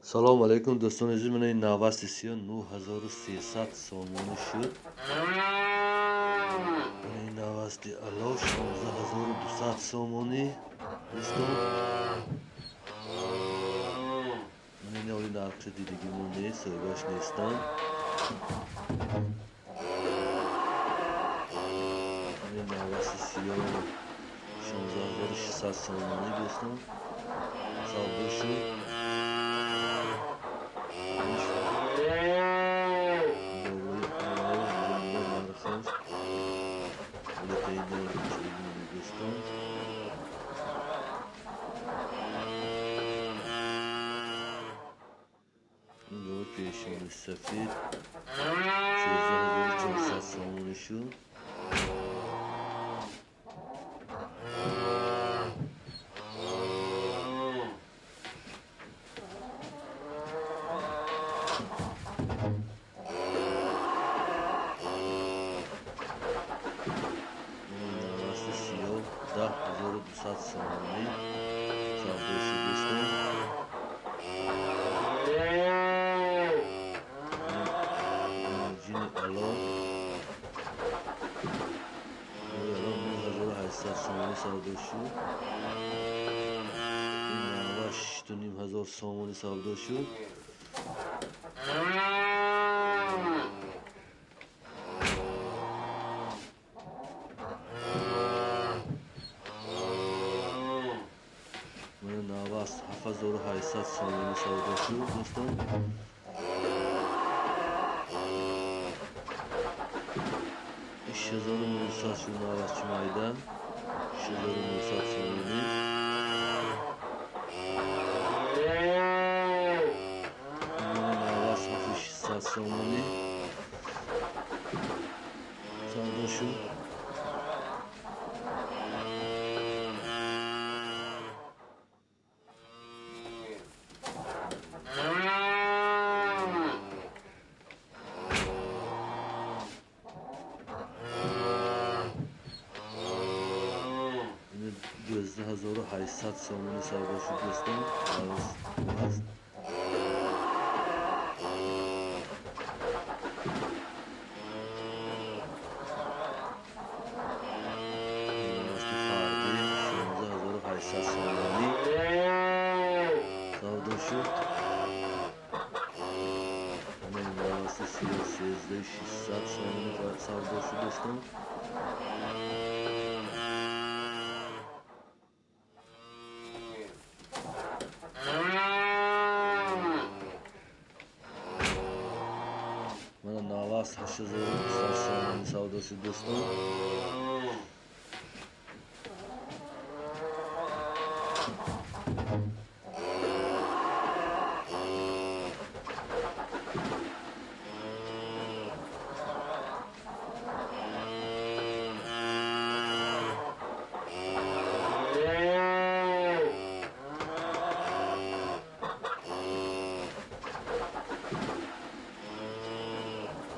Салом алейкум, дӯстони азиз. Мана ин навбасти сиё 9300 сомонӣ шуд. Мана ин навбасти ало 16200 сомонӣ, дӯстон. Мана ин оли нархшо дидагимо нест, соҳибаш нестанд. Мана ин навбасти сиё 16600 сомонӣ, дӯстон, савдо шуд. Пешони сафед 13400 сомонӣ шуд. Навасти сиёҳ 10200 сомонӣ савдо шуд, дӯстон. Ҷини ало 9800 сомонӣ савдо шуд. Ин нава 6500 сомонӣ савдо шуд. Мана навас 7800 сомонӣ савдо шуд, дӯстон. 6900 шуд навас чумайда, 6900 сомонӣ. Навас 7600 сомонӣ савдо шуд. 12800 сомонӣ савдо шуд, дӯстон. Навасти фарди 16800 сомонӣ савдо шуд. Навасти сиё 13600 сомонӣ савдо шуд, дӯстон. Мана навас 8200 сомонӣ савдо шуд, дӯстон.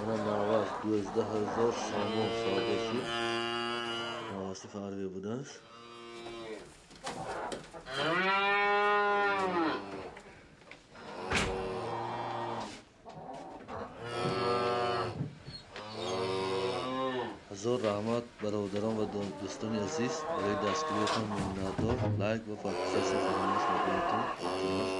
Мана навас 12000 сомон савдо шуд. Наваси фарбе будааст. Ҳазор раҳмат, бародарон ва дӯстони азиз, барои дастгириятон миннатдор. Лайк ва подписаться фаромӯш накунедтон, илтимос.